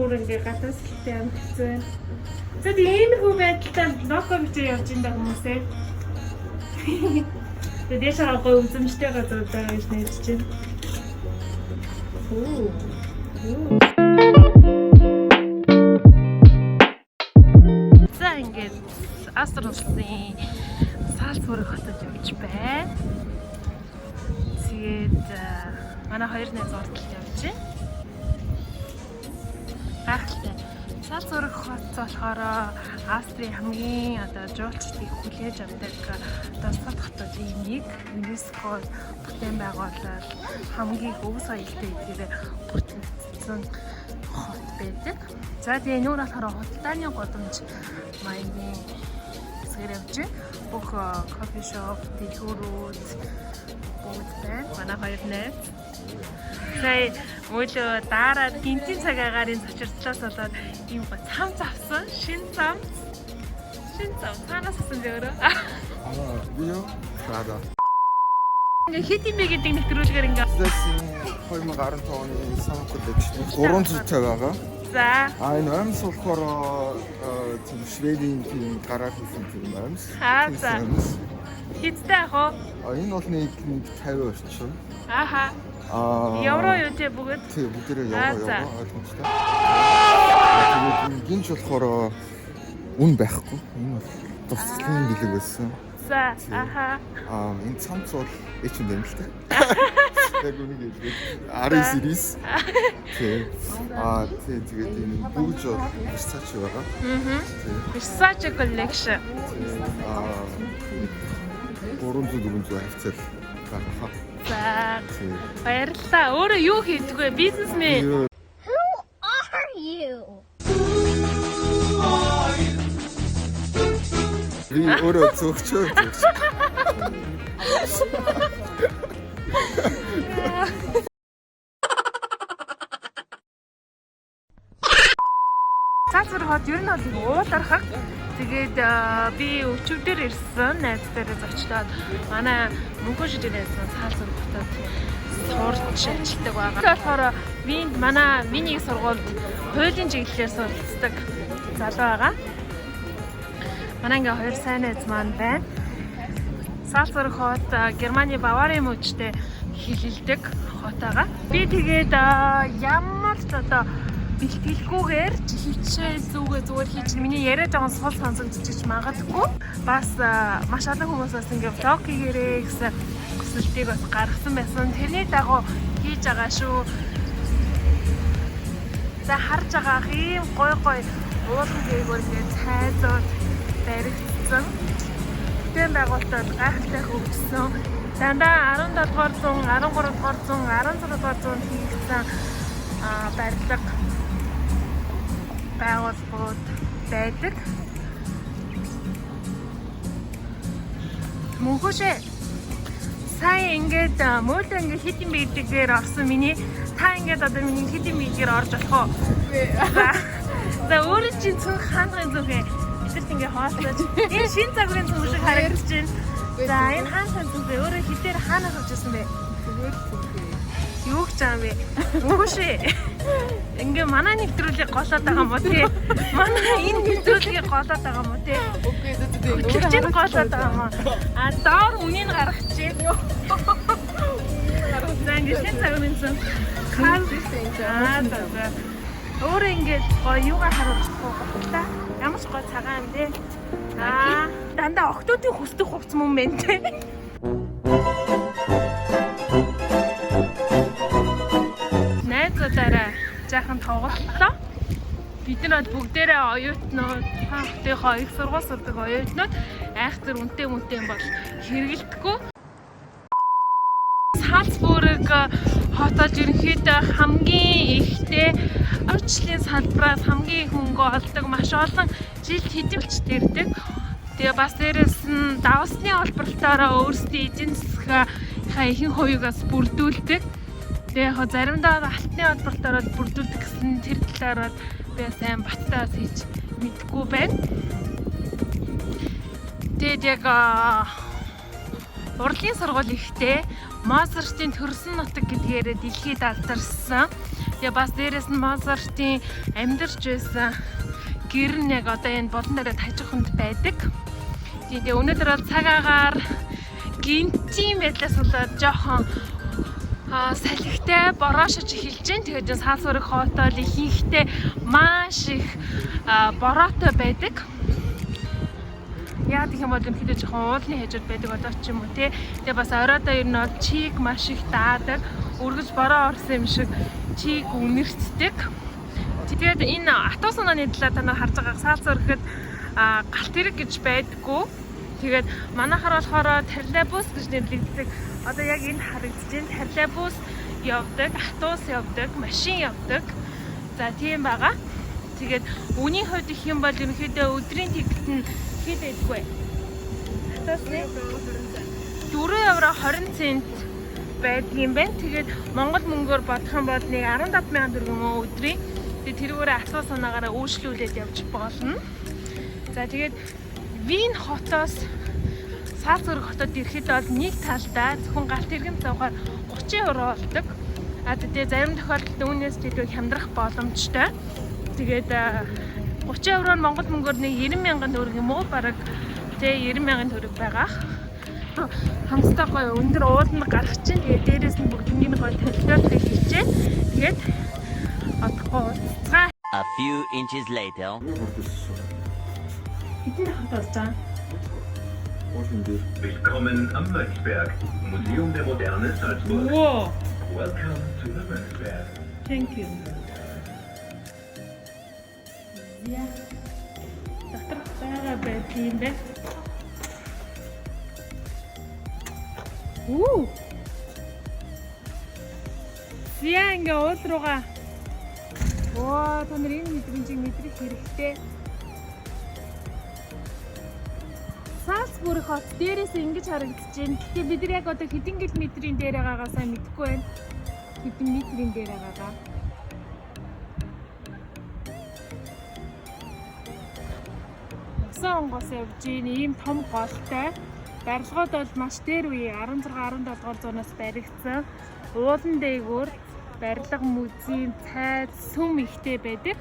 Бүр ингээ гадаа сэлтэй амар хэцүү байна. За тийм иймэрхүү байдалтай локо бичээ явж ин да хүмүүсээ. Тэгээ дээшээ гоё үзэмжтэй газар байгаа гэж найдаж байна. Оо. Оо. За ингээд Астр улсын Салцбург хотод явж байна. Тэгээд манай хоёр найз урталт явж байна. Гайхалтай. Салцбург хот болохоор Австрийн хамгийн одоо жуулчдыг хүлээж авдаг дурсгалт хотуудын нэг. ЮНЕСКО бүтээн байгуулалт хамгийн их өв соёлтой гэдгээр бүртгэгдсэн хот байдаг. За тэгээ энэ нь болохоор худалдааны гудамж маягийн хэсгээр явж байна. Бүх кофе шоп, дэлгүүрүүд бүгд байна. Манай хоёр найз. Сая өглөө дараа гинтийн цаг агаарын зочирдлоос болоод ийм го цамц авсан. Шин цамц. Шин цам. Цаанаас авсан би өөрөө. Аа, би юу? Прада. Ингээ хит юм бэ гэдэг нэвтрүүлгээр ингээ. Зэсэн 2015 оны Summer Collection 350 байгаа. За. А энэ оймс болохоор тийм Шведийн тийм гараар хийсэн тийм оймс. Аа, за. Оймс. Хиттэй ах уу? А энэ бол нэг нэг 50 орчим. Ааха. Аа. Евро юу те бүгд? Тийм, бүгдээрээ Аа, евро за. евро ойлгомжтой. Аа, тэгээд энэ гинч болохоор үн байхгүй. Энэ бол туслагын бэлэг байсан. За. Ааха. Аа, энэ цамц бол H&M л дээ. Яг үнийг хэлбэл 19 99. Тий. Аа, тий, тэгээд энэ бүгж бол Versace байгаа. Мгм. Тий. Versace collection. Тий. Аа, 300 400 хавцал байгаа хаа. За. Тий. Баярлалаа. Өөрөө юу хийдэг вэ? Бизнесмен. Юу Who are you? Би өөрөө зөөгчөө зөөгч. Цаазур хот ер нь бол их уулархаг. Тэгээд би өчигдөр ирсэн найз дээрээ зочлоод манай мөнхөн шижиг найз маань Цаазур хотод сурч ажилладаг байгаа. Тэр болохоор Винд манай миний сургуульд хуулийн чиглэлээр суралцдаг залуу байгаа. Манай ингээ хоёр сайн найз маань байна. Салцбург хот Германы Баварын мужтэй хилэлдэг хот байгаа. Би тэгээд ямар ч одоо бэлтгэлгүйгээр хичээл зүгээ зүгээр хийж миний яриа жоохон сул сонсогдож магадгүй. Бас маш олон хүмүүс бас ингээ влог хийгээрэй гэсэн хүсэлтийг бас гаргасан байсан. Тэрний дагуу хийж байгаа шүү. За харж байгаа ах ийм гой гой уулын дээгүүр ингээ цайзууд баригдсан. Бүтээн байгуулалтад гайхалтай хөгжсөн. Дандаа 17 дугаар зуун, 13 дугаар зуун, 16 дугаар зуунд хийгдсэн барилга байгууллагууд байдаг. Мөнхөшөө сая ингээд мөөлөө ингээд хэд юм бидгээр орсон миний та ингээд одоо миний хэд юм бидгээр орж болох уу? За. За өөрөө чинь цүнх хаанхын зүг ээ. Эдэрт ингээд хоолтож. Энэ шин загварын цүнх шиг харагдаж байна. За энэ хаанхын зүг ээ. Өөрөө хитээр хаанаас авч ирсэн бэ? Зүгээр цүнхээ. Юу гэж байгаа юм бэ? Мөнхөшөө. Ингээ манай нэвтрүүлгийг голоод байгаа юм уу те? Манай энэ нэвтрүүлгийг голоод байгаа юм уу те? Үгүй ээ зү зү Тэр чинь голоод байгаа юм уу? А доор үнийг гаргачих. За ингээ шин цагийн цүнх. Хаан Аа за за. Өөрөө ингээд гоё юугаа харуулчихгүй готлаа. Ямар ч гоё цагаан юм те. Аа дандаа октоодын хүсдэг хувц мөн байна те. Найзуудаараа жаахан тоглолтлоо. Бид нар бол бүгдээрээ оюутнууд, та хотынхоо их сургууль сурдаг оюутнууд айхтар үнэтэй үнэтэй юм бол хэрэгэлдэхгүй. Салцбург хот бол ерөнхийдөө хамгийн ихтэй өөрчлөлийн салбараас хамгийн их мөнгө олдог маш олон жилд хэдэн болч тэрдэг. Тэгээ бас дээрэс нь давсны олборлолтоороо өөрсдийн эдийн засгийн ихэнх хувийг бас бүрдүүлдэг. Тэгээ яг заримдаа алтны олборлолтоороо бүрдүүлдэг гэсэн тэр талаар бол би сайн баттай бас хийж мэдэхгүй байна. Тэгээд яг урлагийн сургууль ихтэй Моцартын төрсөн нутаг гэдгээрээ дэлхийд алдарсан. Тэгээ бас дээрэс нь Моцартын амьдарч байсан гэр нь яг одоо энэ булан дээр тажихунд байдаг. Тэгээ өнөөдөр бол цаг агаар гинтийн байдлаас болоод жоохон салхитай бороошож эхэлж байна. Тэгээд энэ Салцбург хот бол ихэнхдээ маш их бороотой байдаг. Яг гэх юм бол ерөнхийдөө жоохон уулын хажууд байдаг одоо ч юм уу тий. Тэгээ бас оройдоо ер нь бол чиг маш их даадаг. Өргөж бороо орсон юм шиг чиг үнэртдэг. Тэгээд энэ автобус унааны талаар та нар харж байгаа Салцбургт галт тэрэг гэж байдаггүй. Тэгээд манайхаар болохоор троллейбус гэж нэрлэгддэг. Одоо яг энд харагдаж байна. Троллейбус явдаг, автобус явдаг, машин явдаг. За тийм байгаа. Тэгээд үнийн хувьд гэх юм бол ерөнхийдөө өдрийн тэгт нь хэд байдгүй. Автобусны 4 евро 20 цент байдаг юм байна. Тэгээд Монгол мөнгөөр бодох юм бол нэг 15,000 төгрөг юм уу өдрийн. Тэгээд тэрүүгээр автобус унаагаараа үйлчлүүлээд явж болно. За тэгээд Вин хотоос Салцбург хотод ирэхэд бол нэг талдаа зөвхөн галт тэргэн цавгаар 30 евро болдог. А тэгээд зарим тохиолдолд үүнээс ч илүү хямдрах боломжтой. Тэгээд 30 евро нь Монгол мөнгөөр нэг 90 мянган төгрөг юм уу бараг тэ 90 мянган төгрөг байгаа. Хамтдаа гоё өндөр ууланд гарах чинь тэгээд дээрээс нь бүгднийг гоё толиотой хийчээ. Тэгээд одохгүй уулзцгаа. A few inches later. Хэдэн хот болж байгаа? Уулын дээр. Willkommen am Mönchberg, Museum der Moderne Salzburg. Whoa. Welcome to the Mönchberg. Thank you. Я. Дотор байгаа байдаг юм бэ? Үү. Зя ингээ уул руугаа. Оо, та нар энэ мэдрэмжийг мэдрэх хэрэгтэй. Салцбург хот дээрээс ингэж харагдаж байна. Гэхдээ бид нар яг одоо хэдэн километрийн дээр байгаагаа сайн мэдэхгүй байна. Хэдэн метрийн дээр байгаагаа. Усан онгоос явж гин ийм том голтой. Барилгууд бол маш дээр үе 16 17 дугаар зуунаас баригдсан. Уулан дээгүүр барилга музейн цайз сүм ихтэй байдаг.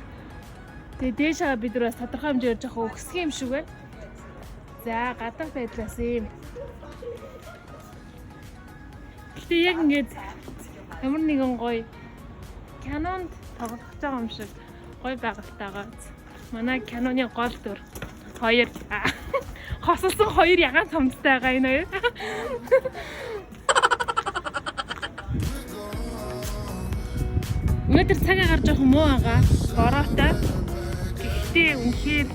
Тэгээ дээшээ бид нар бас тодорхой хэмжээгээр жоохон өксөх юм шиг байна. За гадаах байдлаас ийм. Гэтэ яг ингээд ямар нэгэн гоё кинонд тоглох гэж байгаа юм шиг гоё байгальтайгаа. Манай киноны гол дүр хоёр хосолсон хоёр ягаан цомцтой байгаа энэ хоёр. Өнөөдөр цаг агаар жоохон муу байгаа. Бороотой. Гэхдээ үнэхээр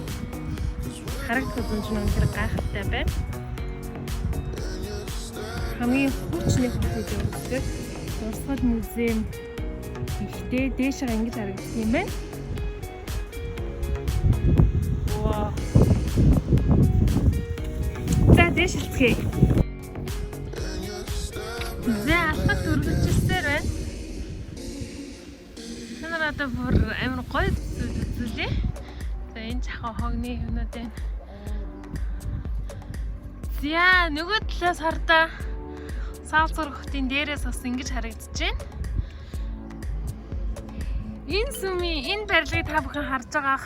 харагдах үзэмж нь үнэхээр гайхалтай байна. Хамгийн хуучны хот гэж үздэг. Дурсгал музейм ихтэй дээшээ ингэж харагдах юм байна. Вау. За дээшилцгээе. За алхах өргөжсээр байна. Та нар одоо бүр амар гоё зүйл үзүүлээ. За энэ чахаа хогны юмнууд байна. За нөгөө талаас хардаа Салцбург хотын дээрээс бас ингэж харагдаж байна. Энэ сүмийн энэ барилгыг та бүхэн харж байгаах.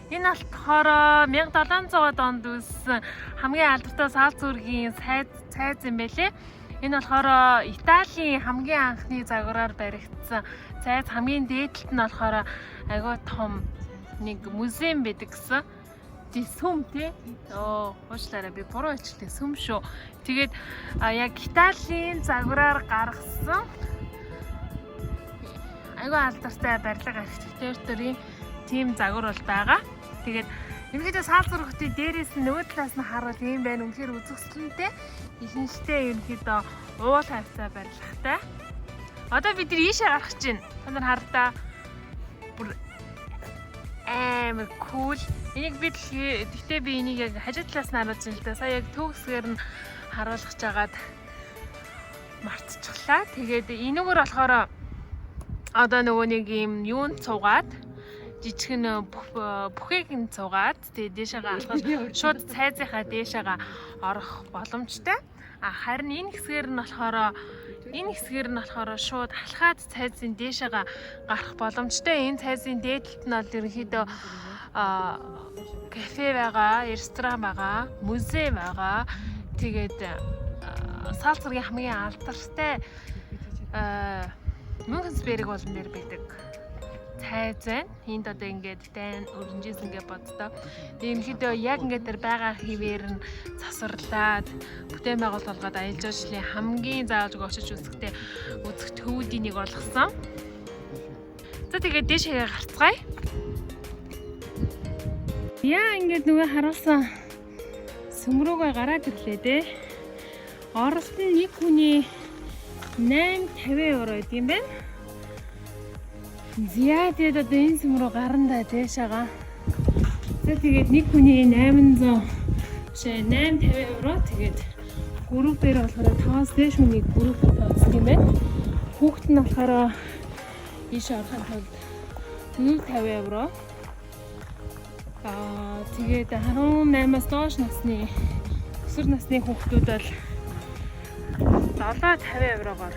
Энэ болохоор 1700 онд үүссэн хамгийн алдартай Салцбургийн сайз юм байлээ. Энэ болохоор Италийн хамгийн анхны загвараар баригдсан цайз хамгийн дээд талд нь болохоор айгүй том нэг музейм байдаг гэсэн. Тий сүм тий. Оо, уучлаарай би буруу хэлчихлээ. Сүм шүү. Тэгээд яг Италийн загвараар гаргасан айгүй алдартай барилга архитектурын тийм загвар бол байгаа. Тэгээд ерөнхийдөө Салцбург хотын дээрээс нь нөгөө талаас нь харвал ийм байна. Үнэхээр үзэсгэлэнтэй. Ихэнхдээ ерөнхийдөө уул хавцаа барилгатай. Одоо бид нар ийшээ гарах чинь. Та нар хардаа бүр амар кул. Энийг би гэхдээ би энийг яг хажуу талаас нь харуулж байна л да. Сая яг төв хэсгээр нь харуулах жагаад мартчихлаа. Тэгээд энүүгээр болохоор одоо нөгөө нэг юм юунд цугаад жижигэн бүхийг нь цугаад тэгээд дээшээгээ алхаж шууд цайзынхаа дээшээгээ орох боломжтой. А харин энэ хэсгээр нь болохоор Энэ хэсгээр нь болохоор шууд алхаад цайзын дээшээгээ гарах боломжтой. Энэ цайзын дээд талд нь бол ерөнхийдөө кафе байгаа, ресторан байгаа, музей байгаа. Тэгээд Салцбургийн хамгийн алдартай Мюнхенсберг уулан дээр байдаг цайз байна. Энд одоо ингээд дайн өрнжсэн ингээд боддоо. Тэгээд ерөнхийдөө яг ингээд тэр байгаа хэвээр нь засварлаад бүтээн байгуулалт болгоод аялал жуулчлалын хамгийн заавалжгүй очиж үзэхтэй үзэх төвүүдийн нэг болгосон. За тэгээд дээшээ гарцгаая. Яа ингээд нөгөө харуулсан сүм рүүгээ гараад ирлээ дээ. Оролт нь нэг хүний 8.50 евро гэдэг юм байна. За тэгээд одоо энэ сүм рүү гарна да дээшээгаа. За тэгээд нэг хүний 800 шээ 8.50 евро тэгээд группээр болохоор 5-аас дээш хүний групп тооцдог юм байна. Хүүхэд нь болохоор ийшээ орохын тулд 4.50 евро. Тэгээд 18-аас доош насны өсвөр насны хүүхдүүд бол 7.50 еврогоор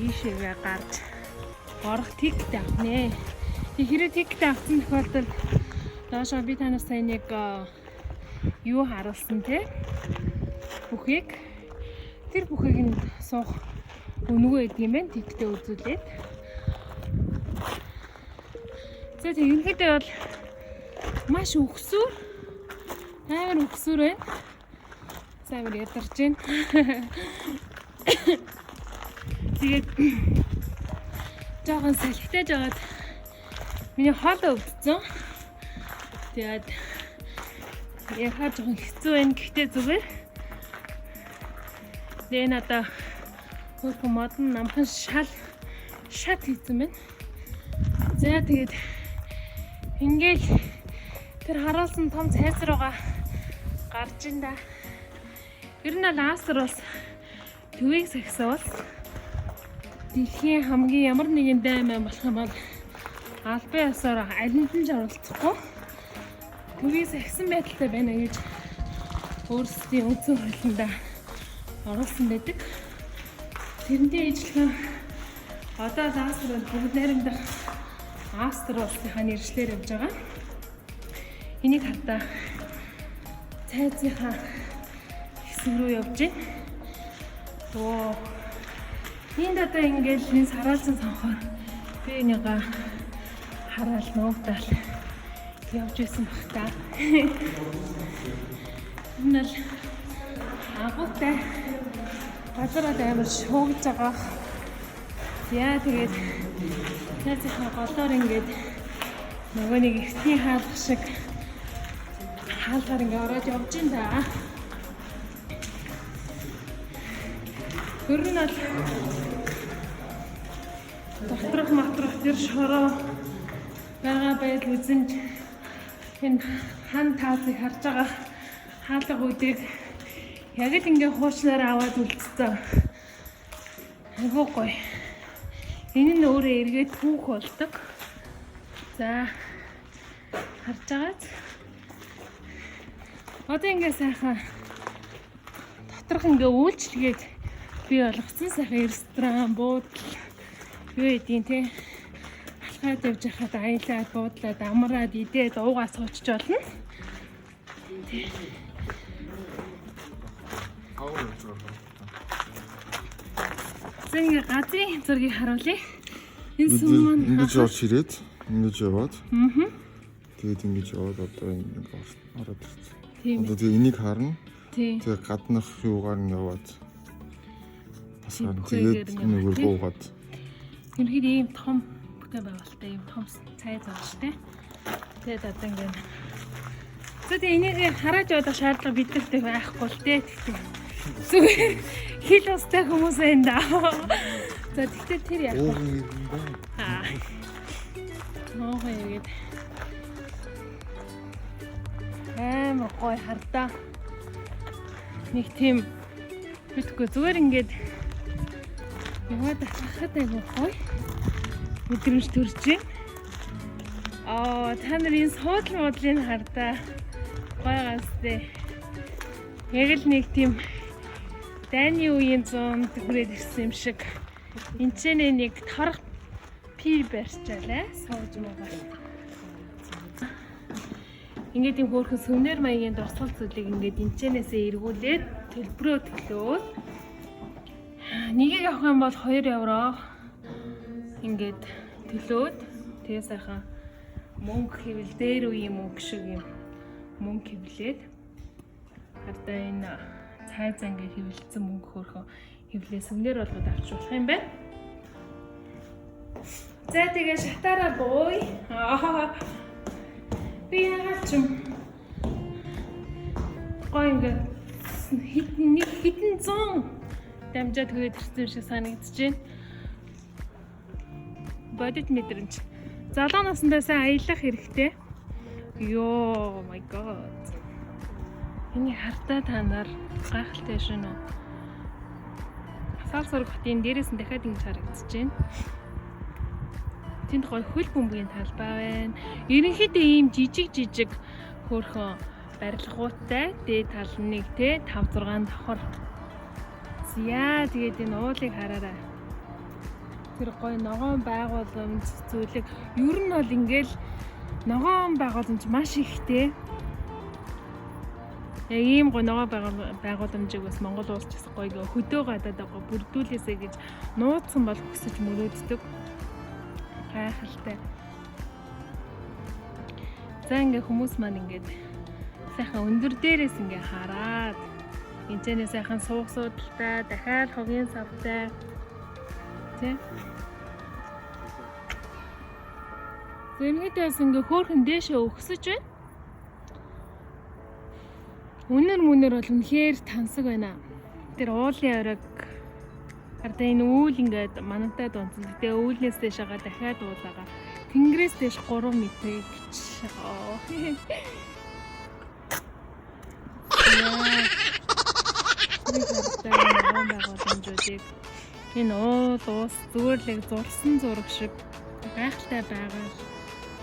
ийшээгээ гарч орох ticket авах нэ. Тэг хэрэг ticket авсан тохиолдолд доошоо би танаас сая нэг юу харуулсан те бүхийг тэр бүхийг нь суух үнэгүй байдаг юм байна. Ticket ээ үзүүлээд. За тэг ерөнхийдөө бол маш өгсүүр амар өгсүүр байна. За амар ядарч байна. Тэгээд жоохон салхитай жагаад миний хоолой өвдсөн. Тэгээд ярихаар жоохон хэцүү байна. Гэхдээ зүгээр. Тэгээ надаа хөөрхөн модон намхан шал шат хийсэн байна. За тэгээд ингээл тэр харуулсан том цайз руугаа гарч ин да. Ер нь бол Австри улс төвийг сахисан улс. Дэлхийн хамгийн ямар нэгэн дайн болох юм бол албан ёсоор алинд нь ч оролцохгүй төвийг сахисан байдалтай байна гэж өөрсдийн үндсэн хуулиндаа оруулсан байдаг. Тэрнтэй ижилхэн одоо л Австри бол бүгд найрамдах Австри улсынхаа нэршлээр явж байгаа. Энийг хардаа цайзынхаа хэсэг рүү явж байна. Оо. Энд одоо ингээл энэ сараалсан цонхоор би энийгээ хараал нуугдаал явж байсан бах та. Энэ бол агуутай газар бол амар шуугж байгаа. За тэгээд цайзынхаа голоор ингээд нөгөө нэг эртний хаалга шиг хаалгаар ингээ ороод явж ин да. Ер нь бол доторх матрах тэр шороо байгаа байдал үзэнж энэ хан таазыг харж байгаа хаалгуудыг яг л ингээ хуучнаар аваад үлдсэн. Айгуу гоё. Энэ нь өөрөө эргээд түүх болдог. За харж байгааз. Одоо ингээ сайхан доторх ингээ үйлчлэгээд бий болгоцсон сайхан ресторан, буудал юу гэдгийг те алхаад явж байхад аялаад, буудлаад, амраад, идээд уугаа суучж болно. За ингээ газрын зургийг харуулъя. Энэ сүм маань Ингэж орж ирээд, ингэж яваад. Тэгээд ингэж яваад одоо ингэ ороод ирсэн. Тийм Одоо тэгээ энийг харна. Тийм. Тэгээ гаднах юугаар нь яваад бас Тийм, харна. бүхээгээр Тэгээд нь яваад, нүгэр тий. буугаад. Ерөнхийдөө ийм том бүтээн байгуулалттай ийм том цайз байгаа шүү дээ. Тэгээд одоо ингэ. За тэгээ энийг харааж явах шаардлага биднэрт байхгүй л дээ. Тэгтээ. Зүгээр хил устай хүмүүс байна да. За тэгтээ тэр яах вэ? Ууган юм ба. Аа. Ногоо игээд амар гоё хардаа. Нэг тийм битгүй зүгээр ингээд яваад алхахад айгуу гоё мэдрэмж төрж байна. Аа та нар энэ суудал модлыг хардаа гоё гастэй. Яг л нэг тийм Дайны үеийн зам төгрөөд ирсэн юм шиг. Энд ч нэг торох пи барьчаалаа. Сууж муугаад. Ингээд юм хөөрхөн сүмнэр маягийн дурсгал зүйлийг ингээд энчэнээсээ эргүүлээд төлбөрөө төлөөд нэгийг авах юм бол 2 евро ингээд төлөөд тэгээ сайхан мөнгө хэвэл дээр үеийн мөнгө шиг юм мөнгө хэвлээд хардаа энэ цай зангийн хэвлэлсэн мөнгө хөөрхөн хэвлээ сүмнэр болгоод авч болох юм байна. За тэгээ шатаараа бууя. Аа. Би яагаад ч юм гой ингээд хитэн нэг хитэн зуун дамжаад хүрээд ирсэн юм шиг санагдаж байна. Бодит мэдрэмж. Залуу насндаа сайн аялах хэрэгтэй. Йоо my god. Энийг хартаа та нар гайхалтай шин үү? Салсург хотын дээрээс нь дахиад ингэж харагдаж байна. Тэнд гой хөл бөмбөгийн талбай байна. Ерөнхийдөө ийм жижиг жижиг хөөрхөн барилгуудтай дээд тал нь нэг те 5 6 давхар. Зя тэгээд энэ уулыг хараарай. Тэр гой ногоон байгууламж зүйлэг ер нь бол ингээл ногоон байгууламж маш ихтэй. Яг ийм гой ногоон байгууламжийг бас Монгол улс ч гэсэн гоё хөдөө гадаад байгаа бүрдүүлээсэй гэж нууцсан бол хүсэж мөрөөддөг. Гайхалтай. За ингээ хүмүүс маань ингээд сайхан өндөр дээрээс ингээ хараад энэчнээ сайхан суух суудалтай, дахиад хогийн савтай. Тэ? Зэмгэдээс ингээ хөөхөн дээшээ өгсөж байна. Үнэр мүнэр бол үнэхээр тансаг байна. Тэр уулын оройг хардаа энэ үүл ингээд манантай дунцсан. Гэтэ үүлнээс дээш байгаа дахиад уулаага. Тэнгэрээс дээш 3 м гэж. Оо. Нэг хардаа ногоон байгууламжуудыг энэ уул уус зүгээр л яг зурсан зураг шиг гайхалтай байгаль,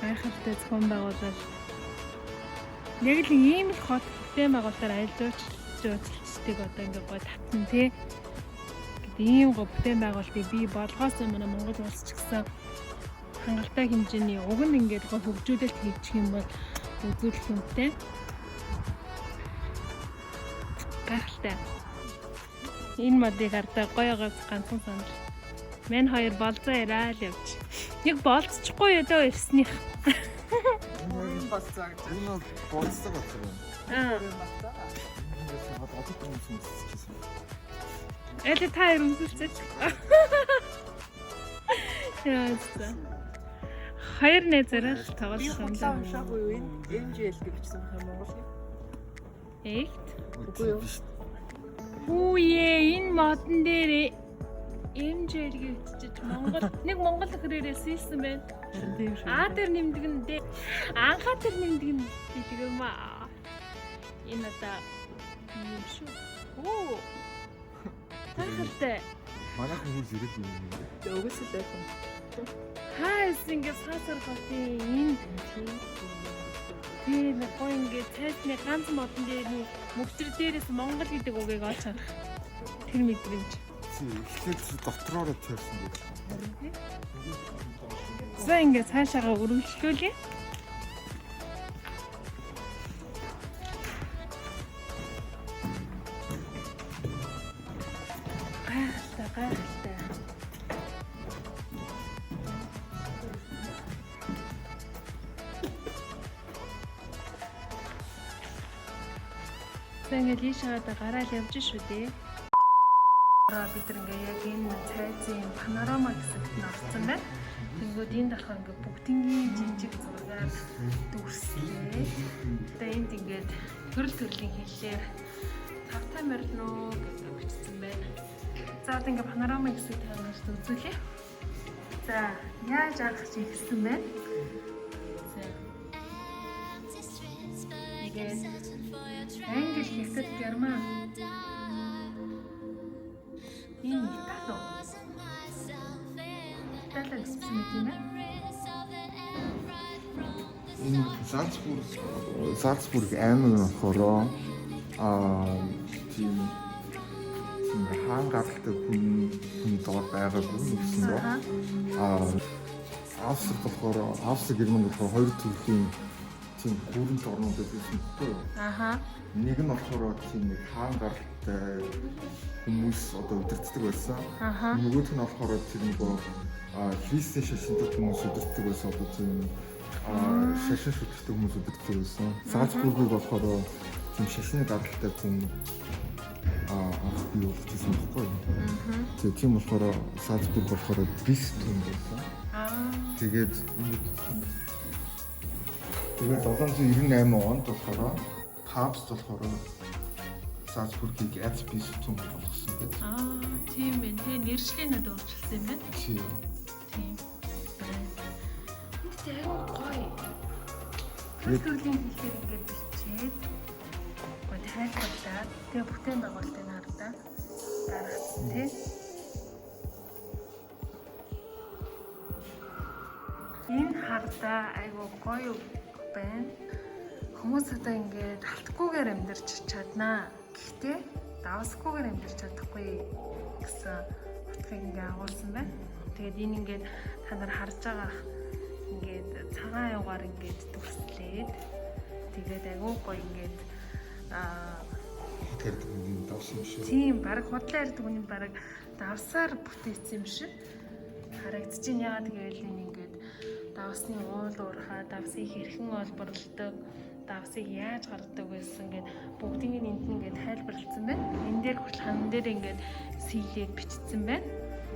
гайхалтай зохион байгуулалт. Яг л ийм л хот бүтээн байгуулалтаар аялал жуулчлалчдыг одоо ингээ гой татна тий. Гэдэг ийм гой бүтээн байгуулалтыг бий болгоос манай Монгол улс ч гэсэн хангалттай хэмжээний уг нь ингээд гой хөгжүүлэлт хийчих юм бол үзүүлэх юмтай. Гайхалтай. Энэ модыг хардаа гоё гоё ганцхан санал. Мэн хоёр болзоо яриа л явж. Нэг болцчихгүй өдөө ирснийх. Юм болцоо гэж. Энэ бол болцдог газар байна. Аа. Юм болцоо. Эндээс одоо хүмүүс өмсчихсэн. Эли та хоёр өмсөлцөөч. Яа. Хоёр найзаараа л Би тоглосон худлаа юм. уншаагүй юу энэ MGL гэж бичсэн байх юм Монгол. Эгт. Үгүй юу? Хүүе энэ модон дээр MJL гэж бичиж Монгол нэг монгол нөхрөөрөө сэлсэн байна. Тийм шүү. А дээр нэмдэг нь дээ. Анхаа дээр нэмдэг нь бэлэг юм аа. Энэ одоо юм шүү. Оо. Тахалтай. Манай хүмүүс ирээд юм юм. Өгөөсөл байх юм. Хаас ингэ сасар хотын энэ тийм гоё ингэ цайсны ганц модон дээр нь мөхтөр дээрээс Монгол гэдэг үгийг олж харах. Тэр мэдрэмж. Чи эхлээд дотроороо тавьсан байх. За ингэ цаашаага үргэлжлүүлье. Гайхалтай, гайхалтай. За ингэ лишаада гараал явж шүү дээ. Бид нар ингээ яг энэ цайзын панорама хэсэгт нь орсон байна. Тэнгүүд энд болохоор ингээ бүгднгийн жижиг зургаар дүрслээ. Одоо энд ингээд төрөл төрлийн хэллээр тавтай морилно гэж бичсэн байна. За одоо ингээ панорама хэсэг та нарт үзүүлье. За яаж арах чи ихсэн бэ? За. Ингээд Англи, Хятад, Герман. Энэ Итали уу? Италиар бичсэн юм тийм ээ? Энэ Залцбург аймаг нь болохоор тийм тийм хаан гаралтай хүний доор байгаагүй нэгсэн доо. Аа Австри болохоор Австри Герман болохоор хоёр төрлийн тийм гүрэнт орнууд байсан байхгүй юу? Аха. Нэг нь болохоор тийм нэг хаан гаралтай хүмүүс одоо удирддаг байсан. Аха. Нөгөөх нь болохоор тэр нөгөө христийн шашинтай хүмүүс удирддаг байсан. Одоо тийм шашин шүтдэг хүмүүс удирддаг байсан. Салцбургийг болохоор тийм шашны гаралтай хүн анх бий болгочихсон байхгүй юу? Тэгээ тийм болохоор Салцбург болохоор бистум байсан. Тэгээд 798 онд болохоор Папст болохоор Салцбургийг Эрцбистум болгосон гэдэг. Аа, тийм байна. Тэгээ нэршлийн над өөрчилсөн юм байна. Тийм. Тийм. Энд айгүй гоё. Төрөл төрлийн хэлээр ингээд бичээд гоё тайлбарлаад тэгээ бүтээн байгуулалтыг хардаа гаргацсан тий. Энэ хардаа айгүй гоё байна. Хүмүүс одоо ингээд халтгүйгээр амьдарч чаднаа. Гэхдээ давсгүйгээр амьдарч чадахгүй гэсэн утгыг ингээ агуулсан байна. Тэгээд энэ ингээд та нар харж байгаа ингээд цагаан аюугаар ингээд дүрслээд тэгээд айгүй гоё ингээд Тэр хүний давсан юм шиг. тийм баг худлаа ярьдаг хүний баг давсаар бүтээсэн юм шиг харагдчихээн. Яагаад гэвэл энэ ингээд давсны уул уурхай, давсыг хэрхэн олборлдог, давсыг яаж гаргадаг байсан гэд бүгдийг нь энд нь ингээд тайлбарласан байна. Энэ дээр хүртэл хан дээр ингээд сийлээд бичсэн байна.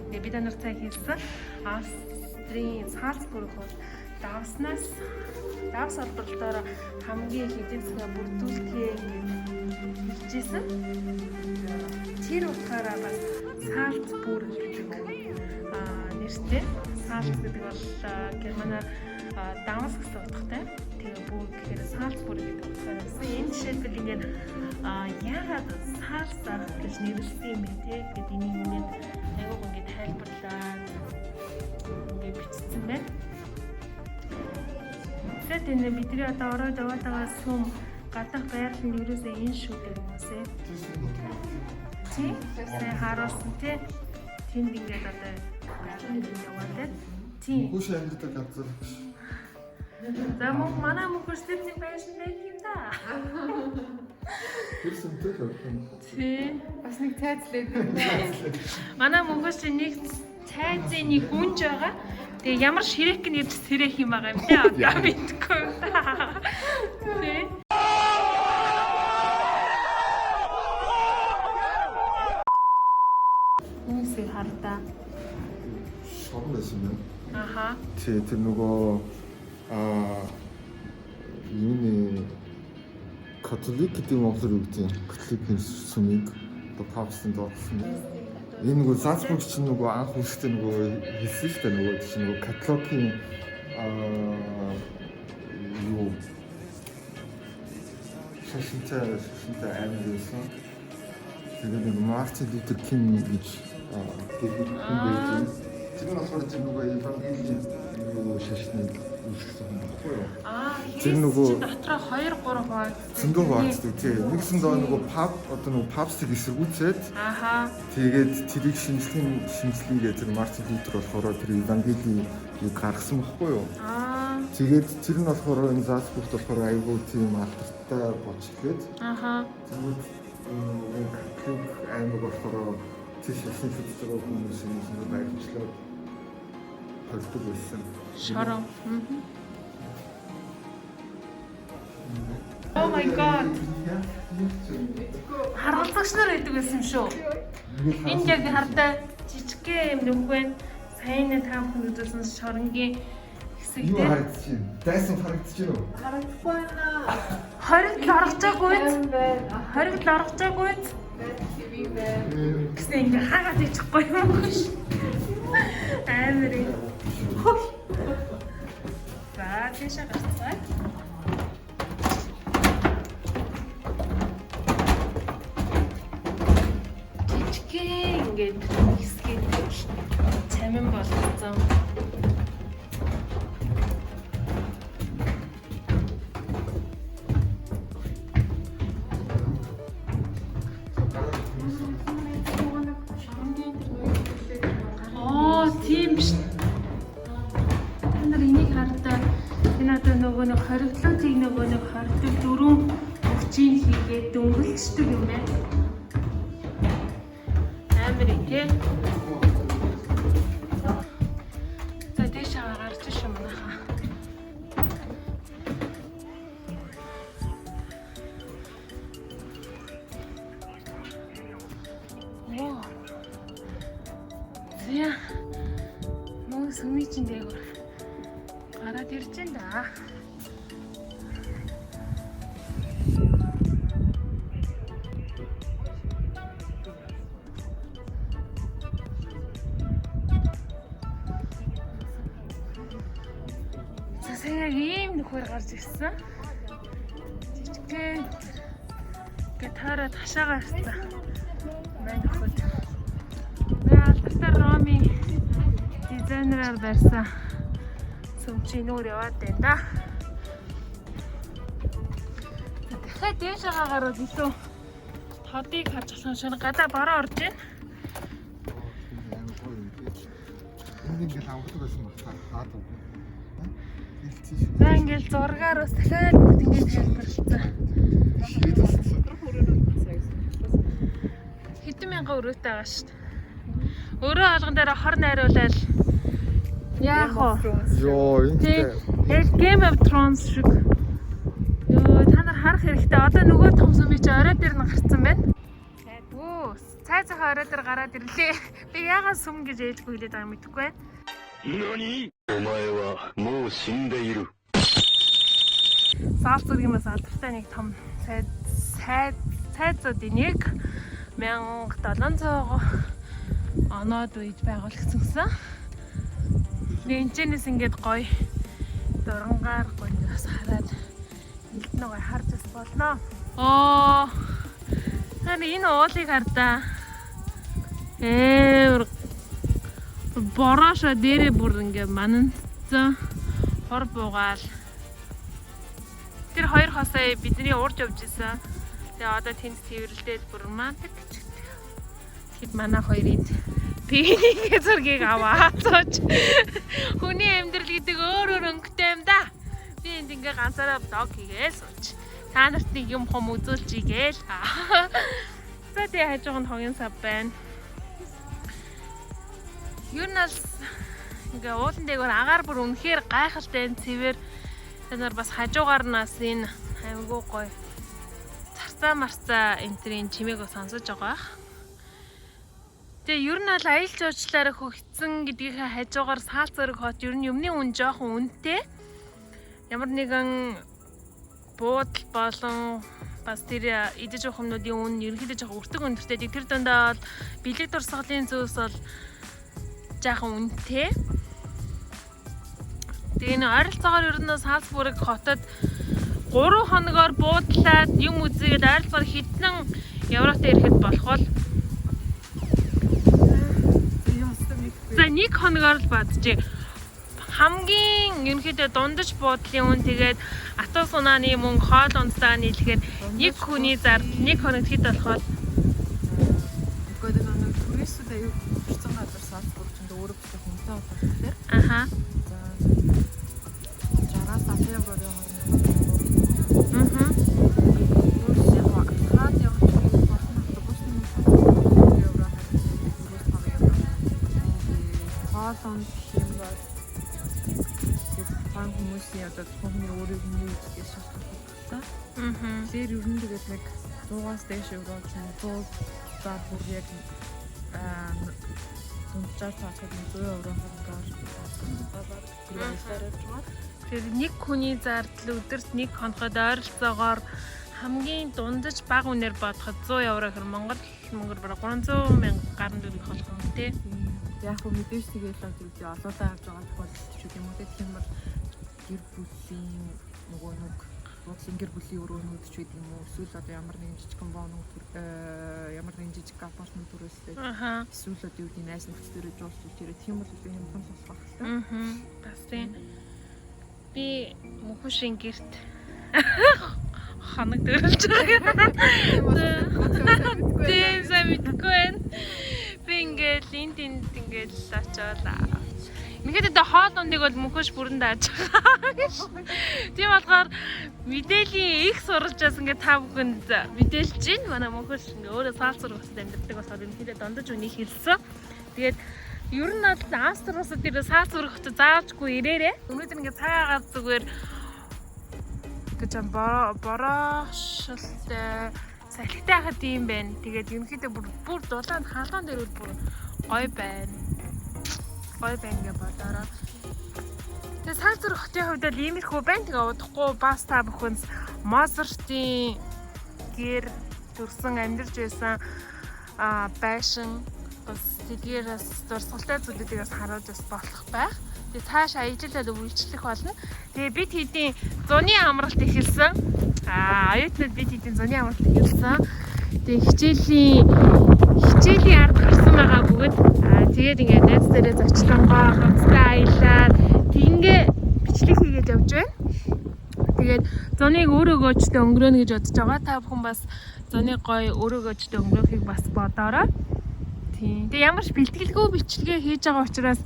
Тэгээ бид нар цай хийсэн Австрийн Салцбург бол давснаас давс олборлолтоор хамгийн их эдийн засгаа бүрдүүлдэгэ ингээд хэлжсэн. Тэр утгаараа бас Салцбург гэдэг нэртэй. Салц гэдэг бол германаар давс гэсэн утгатай. Тэгээ бүр гэхээр Салцбург гэдэг утгаар байсан. Энэ жишээлбэл ингээд яагаад Салц арга гэж нэрлэсэн юм бэ те гэд энийг ингээд айгууг ингээд тайлбарлаад ингээд бичсэн байна. Тэгээд энэ бидний одоо ороод яваад байгаа сүм гаднах байрлал нь ерөөсөө энэ шүү дээ хүмүүсээ. Тийм. Сайн харуулсан тий. Тэнд ингээд одоо яваад байна. Тийм. Мөнхөш амьдардаг газар. За мөн манай мөнхөш тэр нэг байшин байх юм да. Тэр сүмтэй л явах юм. Тийм. Бас нэг цайцлээд. Манай мөнхөш чинь нэг цайзын нэг гүнж байгаа. Тэгээ ямар ширек нь ирж сэрэх юм байгаа юм те одоо мэдгүй. Тийм. Хүмүүсийг хардаа. Шорон байсан юм. Аха. Тий, тэр нөгөө юуны католик гэдэг монголоор юу гэдэг юм? Католикийн сүмийг одоо папстын доотлсон. Энэ нөгөө Салцбург чинь нөгөө анх үүсгэхдээ нөгөө хэлсэн шүү дээ нөгөө чинь нөгөө католикийн юу шашинтай аймаг байсан. Тэгээд нөгөө Мартин Лютер Кинг гэж тэр хүн байж. Тэр нь болохоор тэр нөгөө евангелийн юу шашныг үүсгэсэн хүн баггүй юу? Тэр нөгөө дотроо 2 3 хуваагдсан. Зөндөө хуваагддаг тий. Нэгсэндээ нөгөө пап одоо нөгөө папстыг эсэргүүцээд Аха. Тэгээд тэрийг шинжлэгээ тэр Мартин Лютер болохоор тэр евангелийг гаргасан баггүй юу? Аа. Тэгээд тэр нь болохоор энэ Залцбургт болохоор айгүй тийм алдартай болж эхлээд. Аха. Тэгвэл энэ католик аймаг болохоор тэр шашин шүтж байгаа хүмүүс юм баримтлаад холдог байсан. Шорон. Oh my god. Харгалзагч нар байдаг байсан юм шүү. Энд яг хардаа жижигхэн юм нүх байна. Сайн та бүхэн үзүүлсэн шоронгийн хэсэг Юу дээр харагдчих юм? Дайсан харагдчих юм уу? Харагдахгүй байна. Хоригдл оргожоогүй биз? Байна. Хоригдл оргожоогүй биз? TV байна. Гэсэн ингээ хаагаад ичихгүй юм биш. Амар юм. За тийшээ гарцгаая. Жижигхэн ингээд хэсгийг цамин болгоцсон. нөгөө нэг хориглоотыг нөгөө нэг хордог дөрвөн өвчин хийгээд дөнгөлчдөг юм байна. Амар юм тий. За дээш аваа гарч ирсэн манайхаа. Оо. За. Мөн сүмий чинь дээгүүр гараад ирж байна да. За сайн яг ийм нөхөр гарч ирсэн. Жижигхэн нөхөр. Ингээ таарад хашаагаа ирсэн. Мань нөхөд. Би алдартай Ромын дизайнераар барьсан сүм чи нүүр яваад байна да. За, дахиад дээшээгээ гарвал илүү тодыг харж болох юм шиг гадаа бараа орж байна. Амар гоё юм тий. Энд ингээл авахдаг байсан баг та хаад уу. Илцсэн шүү. За ингээл зургаар бас дахиад бүгд ингээд тайлбарлалцсан. Шийд болсон. Хэдэн мянган өрөөтэй байгаа шүү дээ. Өрөө алган дээр хор найруулал яах вэ? Йоо, энэ Тий. Яг Game of Thrones шиг. Йоо, та нар харах хэрэгтэй. Одоо нөгөө том сүмий чи орой дээр нь гарцсан байна. Гайгүй. Цай цахаа орой дээр гараад ирлээ. Би яагаад сүм гэж ээлгүй хэлээд байгааг мэдэхгүй байна. 何お前はもう死んでいる。 Салцүргийн бас алдартай нэг том цай цай цайзуудын нэг 1700 оноод үед байгуулагдсан гэсэн. Тэгээ энэчнээс ингээд гоё дурангаар гоё ингээд бас хараад элдэн гоё харж бас болно. Оо. Тань энэ уулыг хардаа. Ээ бороошо дээрээ бүр ингээ мананцсан хор буугаал. Тэр хоёр хосоо бидний урд явж исэн. Тэгээ одоо тэнд цэвэрлдээд бүр романтик гэж. Тэгэхэд манай хоёрын пинийг зургийг аваад цууч. Хүний амьдрал гэдэг өөр өөр өнгөтэй юм да. Би энд ингээ ганцаараа vlog хийгээл сууч. Та нарт нэг юм хом үзүүлж игээл. За тэгээ хажууг нь хогийн сав байна. Ер нь бол ингээ уулан дээгүүр агаар бүр үнэхээр гайхалтай энэ цэвэр. Та нар бас хажуугаар нь бас энэ аймгүй гоё царцаа марцаа энтрийн чимээг бас сонсож байгаа бах. Тэгээ ер нь бол аялал жуулчлалаараа хөгжсөн гэдгийнхээ хажуугаар Салцбург хот ер нь юмны үн жоохон үнэтэй. Ямар нэгэн буудал болон бас тэр идэж уух юмнуудын үн ерөнхийдөө жоохон өртөг өндөртэй. Тэр дундаа бол бэлэг дурсгалын зүйлс бол жоохон үнэтэй. Тэгээ энэ ойролцоогоор ер нь Салцбург хотод 3 хоногоор буудлаад юм үзээгээд ойролцоогоор хэдэн евротой ирэхэд болох бол За нэг хоногоор л баджээ. Хамгийн ерөнхийдөө дундаж буудлын үн тэгээд атус унааны мөнгө хоол ундтайгаа нийлэхээр нэг хүний зардал нэг хоногт хэд болох вэ? Үгүй ээ нэг туристүүд аюу төрсэн газар Салцбург ч өөрөө битээ хүнтэй болох тэгэхээр Аха. за 60-аас 70 еврорын хооронд. Мгм. Өөрөөс яг хаад явах болох нь автобусны мөнгө евро 25 евро. Хоол унд гэх юм бол тэгээд тухайн хүмүүсийн одоо тухайн хүний өөрийг хүний үзлээс шалтгаалдаг та. Мгм. Тэгэхээр ер нь тэгээд нэг 100-аас дээш евро ч юм уу 100 за бүр яг аа дунджаар тооцоход 100 евро хоорондоор тэр ажиллаар явж байгаа. Тэгэхээр нэг хүний зардал өдөрт нэг хоноход ойролцоогоор хамгийн дундаж бага үнээр бодоход 100 евро гэхэр Монгол мөнгөөр бараг 300 мянга гаруй төгрөг болох юм тий. Яг хөө мэдээж тэгэл л үгүй олоодаа авч байгаа тохиолдол ч юм уу тийм бол гэр бүлийн нөгөө нэг буудлын гэр бүлийн өрөөнүүд ч гэдэг юм уу эсвэл одоо ямар нэгэн жижигхэн боног ямар нэгэн жижиг апартмент төрөөстэй Аха. эсвэл одоо юу гэдэг найз нөхдөдөө жуулчвал тэр тийм бол илүү хямдхан л болох байх л та. Мгм. Бас тийм. Би мөнхөшийн герт хоног дөрөлж байгаа. Тийм сайн мэдэхгүй байна. Би ингээл энд энд ингээл очиод. Ингээд одоо хоол ундыг бол мөнхөш бүрэн дааж байгаа гэж. Тийм болохоор мэдээллийн их сурвалжаас ингээд та бүхэнд мэдээлж байна. Манай мөнхөш ингээд өөрөө Салцбург хотод амьдардаг болохоор ерөнхийдөө дундаж үнийг хэлсэн. Тэгээд ер нь бол Австри улсад дээр Салцбург хотод заавчгүй ирээрээ. Өнөөдөр ингээд цаг агаар зүгээр гэж бороошилтай салхитай хахад юм байна. Тэгээд ерөнхийдөө бүр бүр дулаан халуун дээр бүр гоё байна. Гоё байна гэж бодороо. Тэгээд Салцбург хотын хувьд бол иймэрхүү байна. Тэгээ удахгүй бас та бүхэн Моцартын гэр төрсэн амьдарч байсан байшин бас тэдгээрээс дурсгалтай зүйлүүдийг бас харуулж бас болох байх. Тэгээ цааш аялал үйлчлэх болно. Тэгээ бид хэдийн зуны амралт эхэлсэн. Оюутнууд бид хэдийн зуны амралт эхэлсэн. Тэгээ хичээлийн ард гарсан байгаа бүгд. Тэгээд ингээд найз дээрээ зочлонгоо хамтдаа аялаад тэгингээ бичлэг хийгээд явж байна. Тэгээд зуныг өөрөөгөөчтэй өнгөрөөнө гэж бодож байгаа. Та бүхэн бас зуны гоё өөрөөгөөчтэй өнгөрөхийг бас бодоорой. Тийм. Тэгээ ямар ч бэлтгэлгүй бичлэгээ хийж байгаа учраас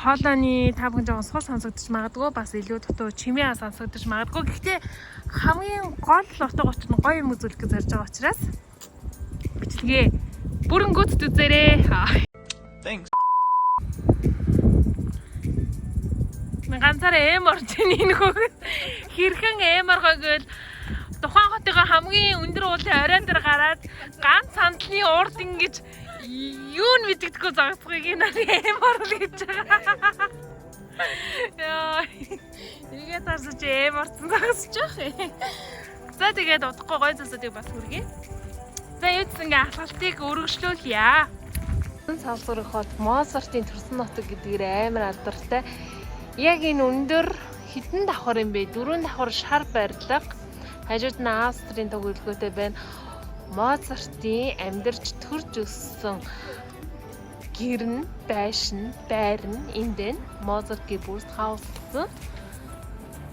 хоолойны та бүхэн жоохон сул сонсогдож магадгүй, бас илүү дутуу чимээ сонсогдож магадгүй. Гэхдээ хамгийн гол утга учир нь гоё юм үзүүлэх гэж зорж байгаа учраас бичлэгээ бүрэн гүйцэд үзээрэй. Thanks. Ганцаараа эм орж ийн энэ хөө. Хэрхэн эм орхоо гэвэл тухайн хотынхоо хамгийн өндөр уулын оройн дээр гараад ганц сандлын урд ингэж юу нь мэдэгдэхгүй зогсохыг энэ эм орл гэж байгаа. Яа. Нэгээ таарсаж эм орсон зогсож байгаа юм. За тэгээд удахгүй гой зүйлсүүдийг бас хүргэе. За юу гэсэн ингээ алхалтыг өргөжлүүлье. Салцбург хот Моцартын төрсөн нутаг гэдгээр амар алдартай. Яг энэ өндөр хэдэн давхар юм бэ? 4 давхар шар барилга. Хажууд нь Австрийн төгөлгөөтэй байна. Моцартын амьдарч төрж өссөн гэр нь, байшин, байр нь энд байна. Моцарт Geburtshaus.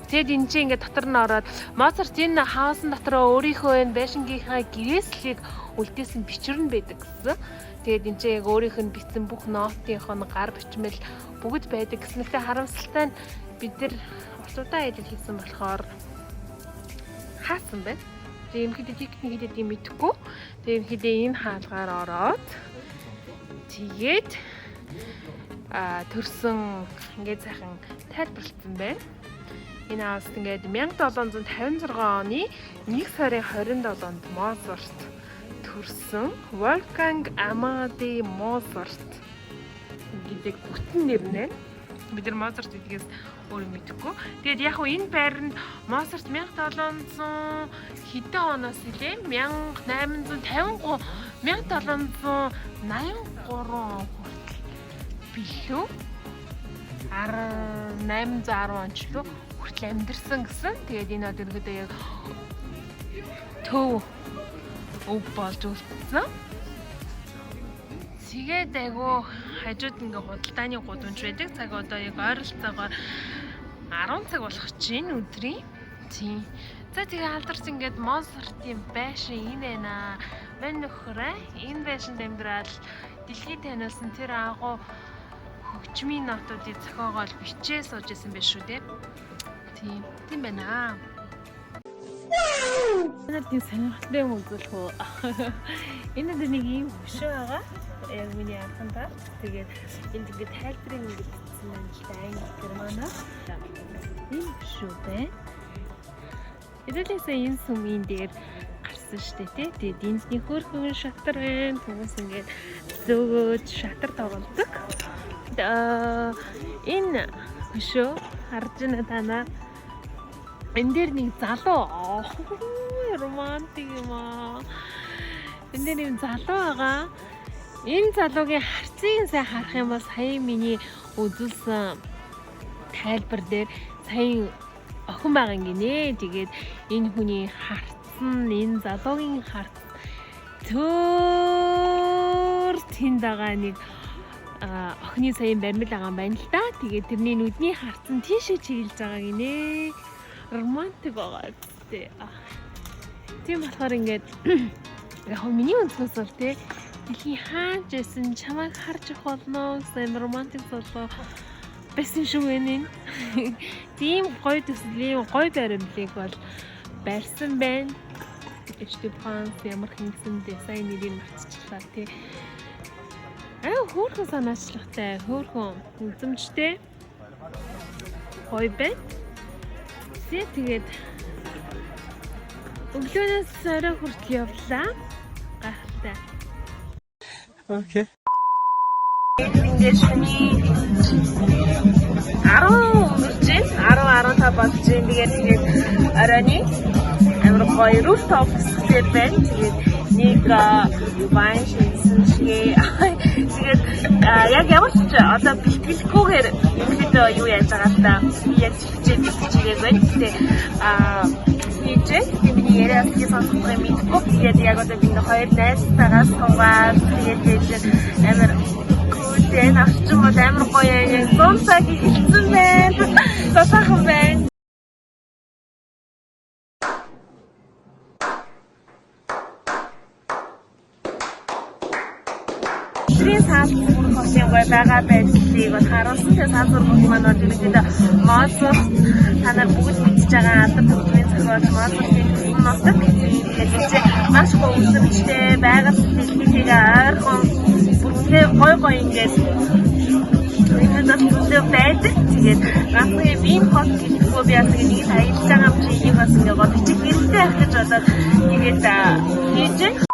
Тэгэд энэ чинь ингээд дотор нь ороод Моцарт энэ хаусын дотор өөрийнхөө энэ байшингийнхаа гэрээслийг үлдээсэн бичвэр нь байдаг гэсэн. Тэгээд энэ чинь яг өөрийнх нь бичсэн бүх нотынх нь гар бичмэл бүгд байдаг гэсэн. Гэхдээ харамсалтай нь бид нар урт удаан аялал хийсэн болохоор хаасан байна. Тэгээд ерөнхийдөө тикет нь хэдэд юм мэдэхгүй. Тэгээд ерөнхийдөө энэ хаалгаар ороод тэгээд төрсөн ингээд сайхан тайлбарлагдсан байна. Энэ хаус ингээд 1756 оны 1 сарын 27-нд Моцарт төрсөн Wolfgang Amadeus Mozart гэдэг бүтэн нэр нь байна. Бид нар Моцарт гэдгээс өөр юм мэдэхгүй. Тэгээд яг хуу энэ байранд Моцарт 1700 хэдэн оноос илээ 1853 1783 он хүртэл билүү 1810 он ч лүү хүртэл амьдэрсэн гэсэн. Тэгээд энэ од ерөнхийдөө яг төв өв болж үлдсэн. Тэгээд айгу хажууд ингээ худалдааны гудамж байдаг. Цаг одоо яг ойролцоогоор 10 цаг болох чинь өдрийн. Тийм. За тэгээ алдарч ингээд Моцартын байшин энэ байна. Мань нөхөр энэ байшинд амьдрал дэлхийд таниулсан тэр агуу хөгжмийн нотуудыг зохиогоол бичээ сууж исэн байх шүү дээ. Тийм. Тийм байна. Өнөөдөр тийм сонирхолтой юм үзүүлэх үү. Энэ дээр нэг ийм хөшөө байгаа. Яг миний анхан та. Тэгээд энд ингээд тайлбарыг ингээд бичсэн байна л да. Англи германаар. Ийм хөшөө байна. Хэдүүлээсээ энэ сүмийн дээр гарсан штэ тий. Тэгээд энд нэг хөөрхөн шатар байна. Хүмүүс ингээд зөөгөөж шатар тоглодог. Энэ хөшөө харж байна та нар. Энэ дээр нэг залуу романтик юм аа. Энэ дээр нэг залуу байгаа. Энэ залуугийн харцыг сайн харах юм бол сая миний үзүүлсэн тайлбар дээр сая охин байгаа юм гинэ. Тэгээд энэ хүний харц нь, энэ залуугийн харц төөр тэнд байгаа нэг охины саяын баримл байгаа юм байна л да. Тэгээд тэрний нүдний харц нь тийшээ чиглэж байгаа гинэ. Романтик байгаа үстэй. Тийм болохоор ингээд яг миний өнцгөөс бол те дэлхийн хаач байсан чамайг харж явах болно гэсэн романтик залуу Байсан шүү энэ. Тийм гоё төслийн гоё баримлыг бол барьсан байна. HD Pans ямар хингсэн дизайн нэрийг мартчихлаа тий. Аа, хөөрхөн санаачлагтай, хөөрхөн үзэмжтэй гоё байна. Тэгээд өглөөнөөс орой хүртэл явлаа. Гайхалтай. Okay. Ингээд шөнийн 10 өнгөрч байна. 10 15 болж байна. Тэгээд оройны амар гоё rooftop хэсгээр байна. Тэгээд нэг wine шинсэн шигээ. Тэгээд яг ямар ч одоо бэлтгэлгүйгээр ерөнхийдөө юу яаж байгаа л та. Би яг хичээл бэлтжигээг байна. Гэтэ хийжээ. Тэгээд миний яриа бас сонсохгүй мэдгүй. Тэгээд яг одоо би нэг хоёр найзтайгаа суугаад тэгээд амар cool энэ орчин бол амар гоё юм. 100 цаг хэлсэн байна. Зосаахан байна. Тэрийн Салцбург хотын гоё байгаа байдлыг бол харуулсан. Тэгээ Салцбург хот маань бол ерөнхийдөө Моцарт, та нар бүгд мэдж байгаа алдар төгжмийн зохиолч Моцартын төрсөн нутаг. Тэгээд энэ маш гоё үзэмжтэй байгаль дэлхийгээ ойрхон бүр гоё гоё ингээд энэ бас зөндөө байдаг. Тэгээд ганцхан юм ийм хот гэхгүй би бас нэг аялж байгаа юм чи энийг бас ингээд гоо бичих хэрэгтэй байх гэж бодоод тэгээд хийж байна.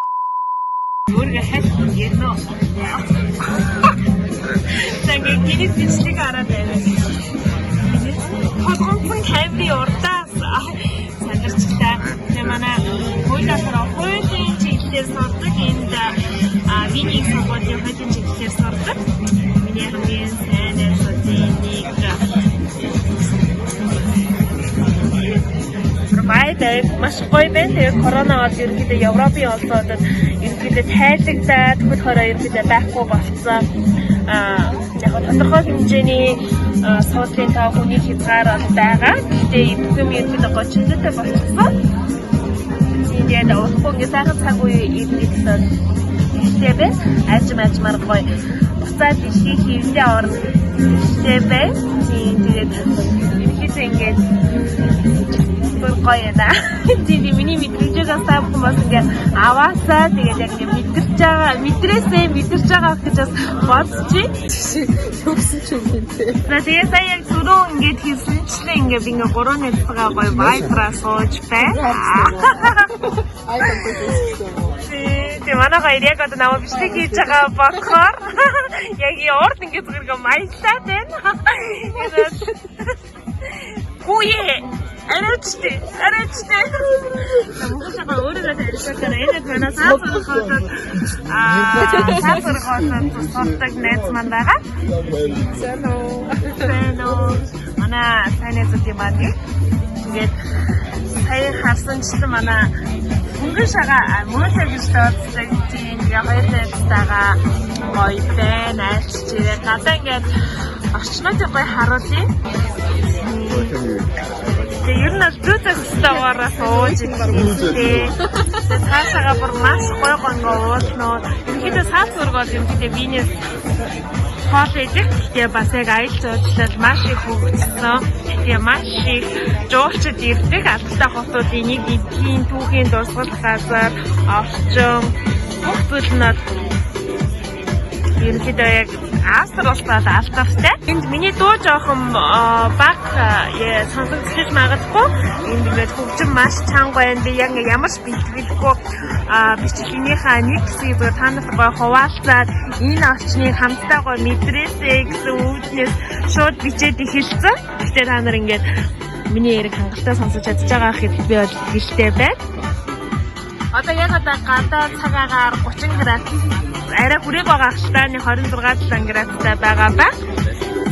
Өөргөө хальт ярина. За ингээд гинэт бичлэг хараад байна. Толгомцон камерын урдаас сандарчлаа. Тэгээ манай хуулиар хуулийн чиглэлээр сурдаг. Энд Виний сургуулийн хуулийн чиглэлээр сурдаг. Миний хамгийн сайн найзуудын нэг Баяр маш гоё байна. Тэгээ корона бол ерөнхийдөө Европын улсуудад ерөнхийдөө тайлагдаад хөл хорой ерөнхийдөө байхгүй болцсон. Яг тодорхой хэмжээний суудлын тоо хүний хязгаар бол байгаа. Гэтэ бүх юм ерөнхийдөө гоё чөлөөтэй болчихсон. Тэгээд удахгүй ингээ сайхан цаг үе ирнэ гэсэн итгэлтэй байна. Ажим ажмаар гоё буцаад дэлхийн хэвлээ орно итгэлтэй байна. Тийм, тэгээд ерөнхийдөө ингээд бүр гоё яа. Тийм, миний мэдрэмжээс та бүхэн бас ингээд аваасаа тэгээд яг ингээд мэдэрч байгаа, мэдрээсээ мэдэрч байгаа гэж бас бодчих. Юу гэсэн ч юм бэ. За тэгээ сая яг түрүү ингээд хэлсэнчлээ ингээд би ингээд гурван найзтайгаа гоё vibe-ра сууж байна. Ай контакт хийсэн юм уу? Тэгээ манай хоёр яг одоо намайг бичлэг хийж байгаа болохоор яг урд ингээд зүгээр ингээд маяллаад байна. Гүе. Арайчтэй. Арайчтэй. Мөнгө шага өөрийгөө танилцуулаад энэ манай Салцбург хотод Салцбург хотод сурдаг найз маань байгаа. Сайн уу. Сайн уу. Манай сайн найзуудын маань. Тэгээд сая харсанчлан манай мөнгө шага мөөлөө гэж дууддаг. Тийм, тэгээ хоёр найзтайгаа гоё байна. Айлчжээ. Гадаа ингээд орчнуудыг гоё харуулъя. Тэгээ ер нь бол зүү зохистойгоороо сууж идэх. Цаашаага бүр маш гоё гоё уулнууд. Ерөнхийдөө Салцбург бол ерөнхийдөө Винээс хоол идэх. Тэгээ бас яг аялал жуулчлал маш их хөгжсөн. Тэгээ маш их жуулчид ирдэг. Алдартай хотуудын нэг эдгийн түүхийн дурсгал газар, орчин бүх зүйл нь бол ерөнхийдөө яг Австри улсад алдартай. Энд миний дуу жоохон баг сонсогдож магадгүй. Энд ингээд хөгжим маш чанга байна. Би яг ингээд ямар ч бэлтгэлгүй бичлэгнийхаа нэг хэсгийг зүгээр та нарт гоё хуваалцаад энэ орчныг хамтдаа гоё мэдрээсэй гэсэн үүднээс шууд бичээд эхэлсэн. Гэхдээ та нар ингээд миний яриг хангалттай сонсож чадж байгаа гэхэд би бол итгэлтэй байна. Одоо яг одоо гадаа цаг агаар 30 градус арай хүрээг байгаа хальтааны 26 7 градустай байгаа ба.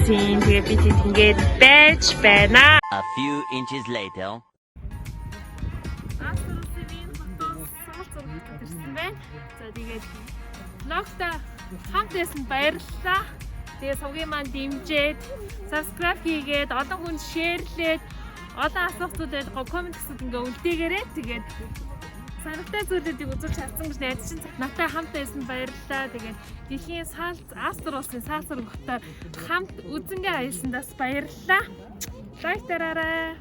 Тийм, тэгээ би тэд ингээд байж байна. A few inches later. Австрийн хотоос Салцбург хотод ирсэн байна. За тэгээд vlog-та хамт байсан баярлалаа. Тэгээ сувгийн маань дэмжиж, subscribe хийгээд, олон хүнд share-лээд, олон асуух зүйл байх comment гэсэн ингээ үлдээгээрэй. Тэгээд Сонирхолтой зүйлүүдийг үзүүлж чадсан гэж найдаж чинь надтай хамт байсан баярлалаа. Тэгээд дэлхийн Салц Австри улсын Салцбург хотоор хамт үзэнгээ аялсандаас баярлалаа. Like дараарай.